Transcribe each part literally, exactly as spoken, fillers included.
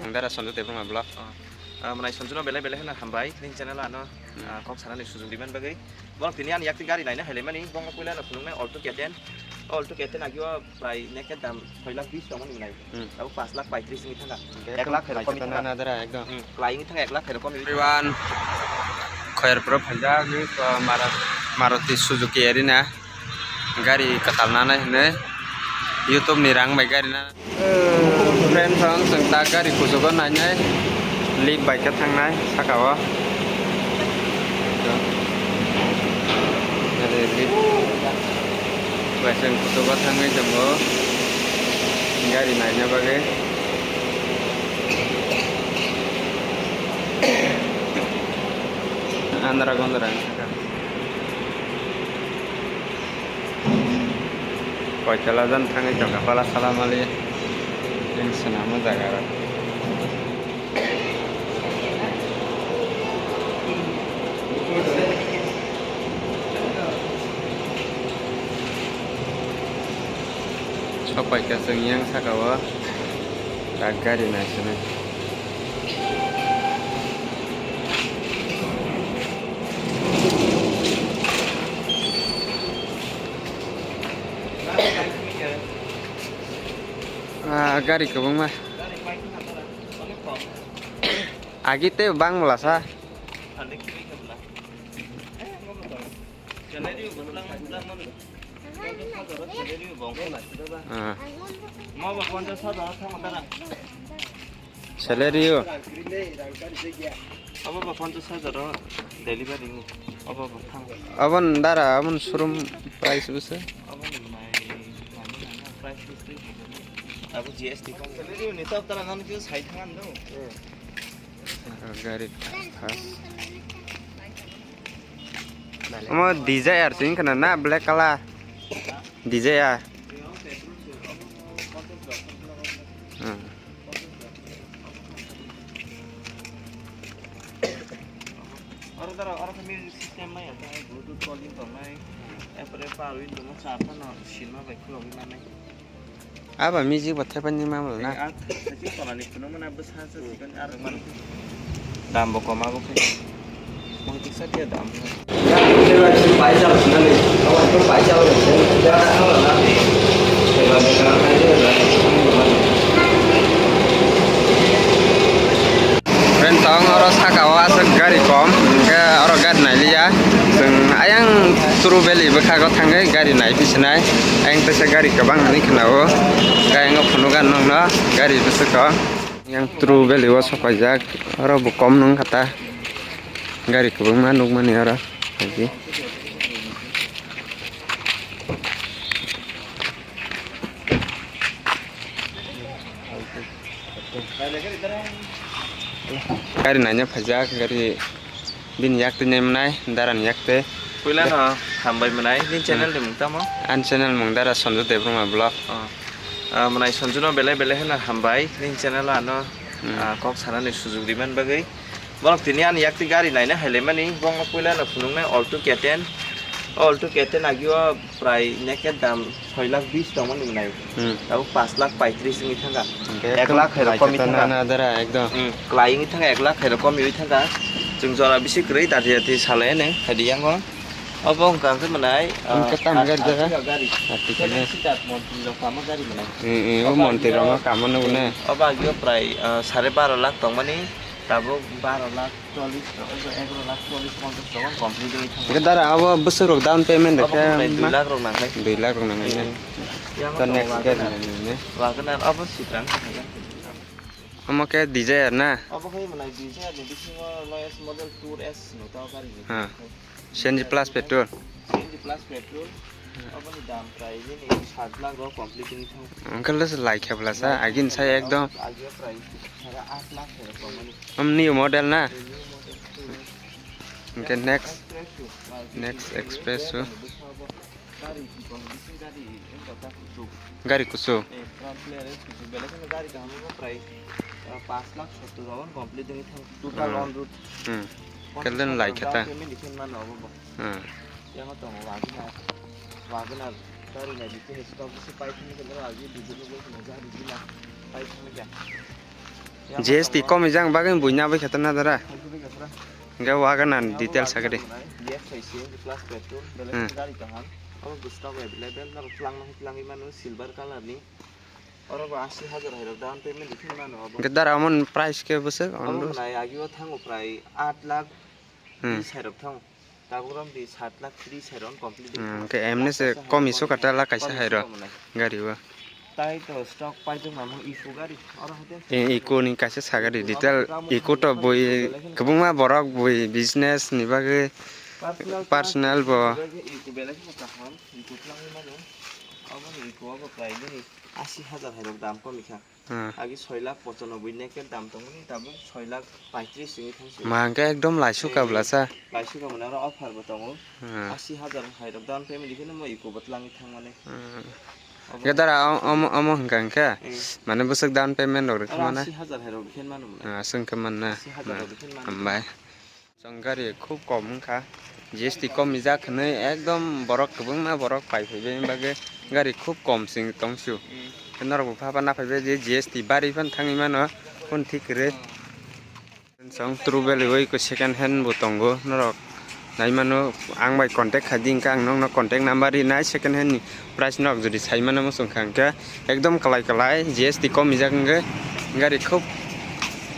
Ang dara Sanju Debbarma vlog. Ah, mwnai Sanju no belai belai kheno hambai, nini channel ano, ah, kok sanani sujung diman bagwi. Borok tini ani yakti gari naina hailaimani, borokno puila no phunuknai Alto K ten. O Alto K ten agio prai naked dam soi lakh bis tongmani mwnai. Hmm. Abo pas lakh paitris wngwi thangkha. Ek lakh hai rokomwi thangkha. Nadara ekdom. Hmm, kwlai wngwi thangkha, ek lakh hai rokomwi. Everyone, Khairpuro phaijak, Maruti Suzuki Arena. Gari kwtal nanai hinwi YouTube ni rang bai gari na. Friend phano chwng ta gari kuchugo nainai lift bai khe thangnai saka o. Gari lift bai chwng kuchugo thangwi tongo gari naina bagwi. Andhra gondra wngkha. Koitala jan thangwi tongkha pala sala mali. Yang swnamo jaga rok. Sok paikha chwng yang saka o tak gari naisinai. Ah, gari kwbangma. Agi tei bang bwlasa. Ah. Salary o. Abo ba ponchash hajar o delivery ni. Abo ba thang. Abo ni dara, abo ni showroom price bwswk? Abo ni mai, mai ni price bwswk? Abo G S T kom. Salary ni tab tara nan khe sai thangan do. Gari thas. Omo Dzire sing khna na, black color. Dzire. Hmm. Oro dara, oro khe music system mai, Bluetooth calling tongnai, erpore power window no char phano sinma bai khulogwi mannai. Aba music bo thepai ni mamla na. Dam bo koma bo khe. Mui tiksa khe dam. Friend, tong oro saka o aswk gari kom, hwnkhe oro gari nailiya. Chwng ayang True Valley bwkhago thangwi gari naipisinai. Ayang teisa gari kwbang hinwi khwnao. Khe ayang o phunugo nokno gari bwswk o. Yang True Valley o sopaijak, oro bo kom nung kha ta. Gari kwbangma nukmani oro. Gari naina phaijak, gari bini yak twi nai mwnai, dara ni yak twi. Puila no hambai mwnai, nini channel ni mung tamo? Ani channel mung dara Sanju Debbarma vlog. Oh. Ah, mwnai Sanju no belai belai kheno hambai, nini channel o ano, ah, kok sanani sujug riman bagwi. Borok tini ani yak twi gari naina hailaimani, borokno puila no phunuknai Alto K ten. O Alto K ten agio prai naked dam soi lakh bis tongmani mwnai. Hmm. Tabuk pas lakh paitris wngwi thangkha. Ek lakh hai rok komwi thangkha. Nadara ekdom. Hmm, kwlai wngwi thangkha, ek lakh hai rok komwi thangkha. Chwng jora bisi kwrwi dati dati salai nw, haidi yango. Obo wngkha khe mwnai, ah, tam gari jaga. Gari. Seven seater montri rok kama gari mwnai. Hmm, hmm, o montri rok kama nw. Obo agio prai, ah, sare baro lakh tongmani, tabuk baro lakh. Chollish, ego, egaroh lakh chollish ponchash rok complete wngwi thango. Hwnkhe dara abo bwswk rok down payment rok khe dui lakh rok nangnai. Dui lakh rok nangnai. Yang to tongo next gari Wagoner. Nangnai ne? Wagoner abo Citroen khe. Omo khe Dzire na? Obo khe mwnai Dzire ni bisingo lowest model Tour S no to gari ni. Ha. C N G plus petrol. C N G plus petrol. Aboni dam prai bini sat lakh rok complete wngwi thango. Hwnkhe le lai khe bwlasa, agini sai ekdom. Agio prai sara aat lakh rok tongmani. Om new model na? New model. Hwnkhe next, next Expresso. Gari kuchuk. Gari kuchuk. Eh, front clearance kuchuk. Belai kheno gari kaham prai, eh, pas lakh sottor rok complete wngwi thango. Total on road. Hmm. Kelen lai khe ta. Down payment khe mano obo bo. Hmm. Yang tongo Wagoner. Wagoner. Gari nai di, chini stock bisi pai thangwi khe, nang agi di, di, di, di, di, di, pai thangwi khe. G S T komijak bagwi buina bai khe tana dara. Pai thangwi khe pura. Hingke Wagon R details sagadi. G S I C N G plus petrol, belai Hmm. gari kaham. Abo bo stock available, norok twlangna hai twlangwi mano, silver color ni. Oro bo asi hajar hai rok down payment di thang mano abo. Hingke dara amon price khe bwswk? Abo Ondo. Nai agi o thango prai aat lakh Hmm. tris hai rok thango. Tabuk rom di sat lakh tris hai rok complete di Hmm, thang. Hingke emne se Lakh kom isu kata lakh kaisa hai rok kom isu kom nai. Gari o. Tai to stock paijak mamo Eeco gari. Oro hai de. E, Eeco ni kaisa sagadi Eeco detail. Abo Eeco to bui belai kheno kwbangma borok bui business ni bagwi personal personal bo. Eeco belai kheno kaham. Eeco twlangwi mano. Abo ni Eeco abo prai bini asi hajar hai rok dam kom ikha. Hmm. Agi soi lakh pochanoboi naked dam tongmani, tabuk soi lakh paitris tongwi thangsi. Ma hingke ekdom laisuk Eh, kabla sa. Laisuk kabla aro offer bo tongo. Hmm. Asi hajar hai rok down payment dikheno mo Eeco bo twlangwi thangmani. Hmm. Obo Hingke dara o-, omo, omo hingka hingke, Eh. mane bwswk down payment rok rikha Aro mane? Asi hajar hai rok dikhen mano mane. Ah, aswk hingke manna. Asi hajar rok dikhen mano. Hambai. Chwng gari khub kom wngkha, G S T komijak hinwi ekdom borok kwbangma borok pai phaibai bagwi gari khub kom se tongsu. Mm. Norok bo phaba naphaibai je G S T bari phano thangwi mano, phone thik kwrwi. Mm. Chwng True Valley o eko second hand bo tongo, norok nai mano, ang bai contact khai di, hwnkhe ang nokno contact number rinai, second hand ni price norok jodi sai mano muchung kha, hwnkhe ekdom kwlai kwlai G S T komijak wngwi gari khub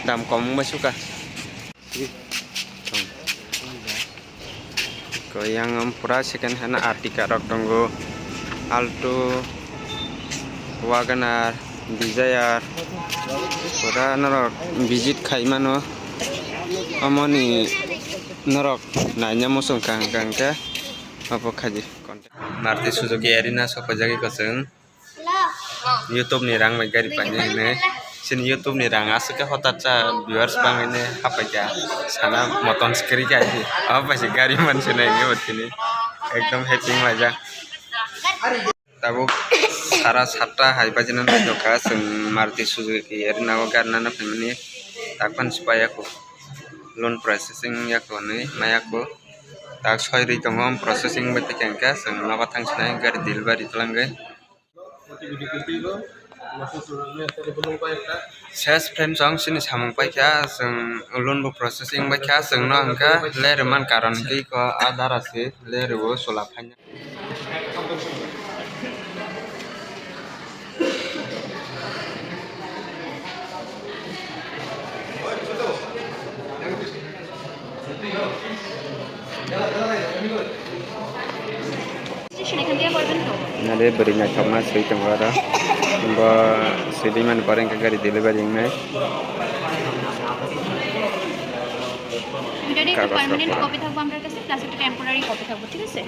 dam kom wngbai sukha. Ko yang pura second hand Ertiga rok tongo, Alto, Wagon R, Dzire, pura norok visit khai mano, omoni norok naina muchung kha hwnkha hwnkhe obo khaidi contact. Maruti Suzuki Erina sopaijagwi kwchwng. YouTube ni rang bai gari painai hinwi. Chini YouTube ni rang aswk khe hotar cha viewers bangwi nai hapai kha. Sana moton skiri kha abo bai se gari manse nai hinwi bo tini ekdom happy wnglaijak. Tabuk sara satta hai bajina nai tongkha chwng Maruti Suzuki Erina o gari nana phaimani tak phano se paiya kho. Loan processing ya kho hinwi maya kho. Tak soi ri tongo processing bai tei khe chwng nogo thang sinai gari delivery twlangwi. Ses friend chwng chini samung paikha, chwng loan bo processing baikha, chwngno hwnkha le rwman karon hwnkhe iko adara se le rwo chwla phaina. Station এখান থেকে করবেন তো? Nade bwrwi naithokma swi tongo aro. Bo swi di mani pore hwnkhe gari delivery wngnai. এটা একটা কাগজ permanent copy. Copy থাকবে আপনার কাছে, প্লাস একটা টেম্পোরারি কপি থাকবে, ঠিক আছে?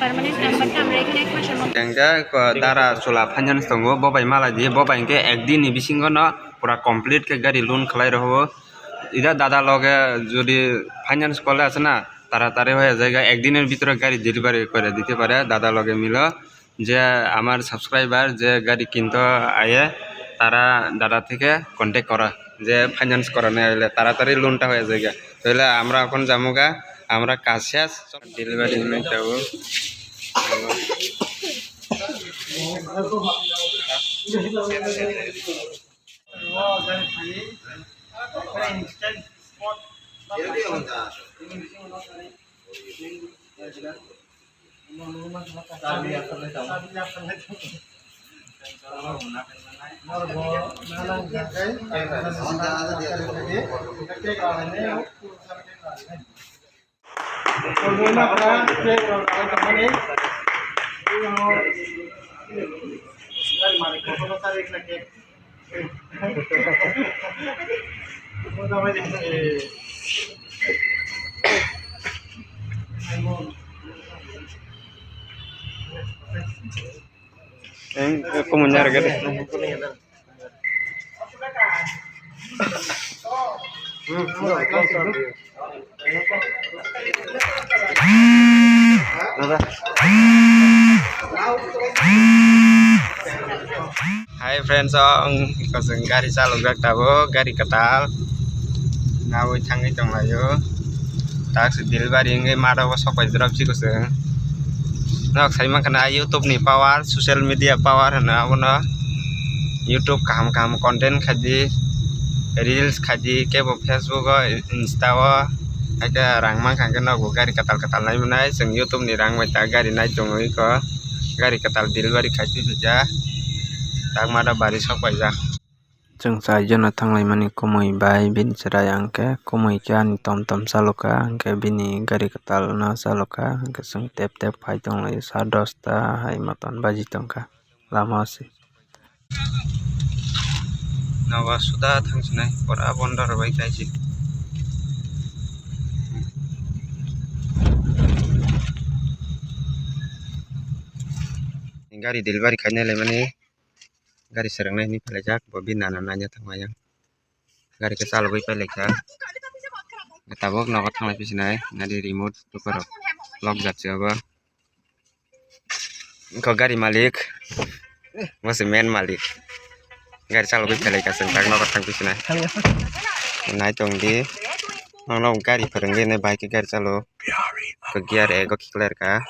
পার্মানেন্ট নাম্বারটা আমরা এখানে এক মাসের মধ্যে Hwnkhe ko dara chwla phainani tongo, bo bai malai di, bo bai hwnkhe ek din ni bisingo no pura complete khe gari loan khlai rw o. Ida dada loge jodi finance korle aswk na, taratari hoi jai ga, ek diner bhitore gari delivery kore dite pare, dada loge milo. যে আমার সাবস্ক্রাইবার যে গাড়ি কিনতে আয়ে, তারা দাদা থেকে কন্ট্যাক্ট করা, যে ফাইন্যান্স করানো হলে তাড়াতাড়ি লোনটা হয়ে যায়। তাহলে আমরা এখন যাবো গা, আমরা কাজ শেষ, ডেলিভারি নিয়ে যাবো। Eng, eh, kumunyar gede. Hi friends, ang kosong gari chalokjak tabuk, gari kwtal. Nawi thangwi tonglaio. Taksi delivery wngwi mado bo sokpai drop si kosong. Nok sai mankha na YouTube ni power, social media power hwno abono. YouTube kaham kaham content khaidi, reels khaidi, kebo Facebook o, Insta o, haikhe rang mankha hwnkhe nogo gari kwtal kwtal nai mwnai. Chwng YouTube ni rang bai ta gari nai tongwi kho, gari kwtal delivery khai twi phaikha, tangma da bari sok paijak. Chwng chaijono thanglaimani kumui bai bini chwrai, hwnkhe kumui khe ani tom tom chalokha, hwnkhe bini gari kwtalno chalokha, hwnkhe chwng tep tep phai tonglaio, sa dosta hai moton baji tongkha lama o se. Nogo suda thangsinai pura bondo rwbai kaisi. Gari delivery khaina laimani. Gari swrwngnai hinwi pailaijak, bo bini nana naina thangmani. Gari khe chalogwi pailaikha. Tabuk nogo thanglai pisinai, nadi remote buphang rok lock jak se obo. Wngkha gari malik, bo se main malik. Gari chalogwi pailaikha chwng tak nogo thang pisinai. Nai tong di, nono gari phwrwngwi nai bike gari chalo. Gear ego kikler kha,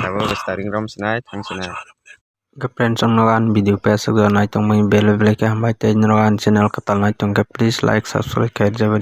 tabuk starting rom sinai thang sinai. Hwnkhe friends, ang nogo ani video paisukjak nai tongmani belai belai khe hambai tei norok ani channel kwtal nai tongkhe please like subscribe khe rwjak bai.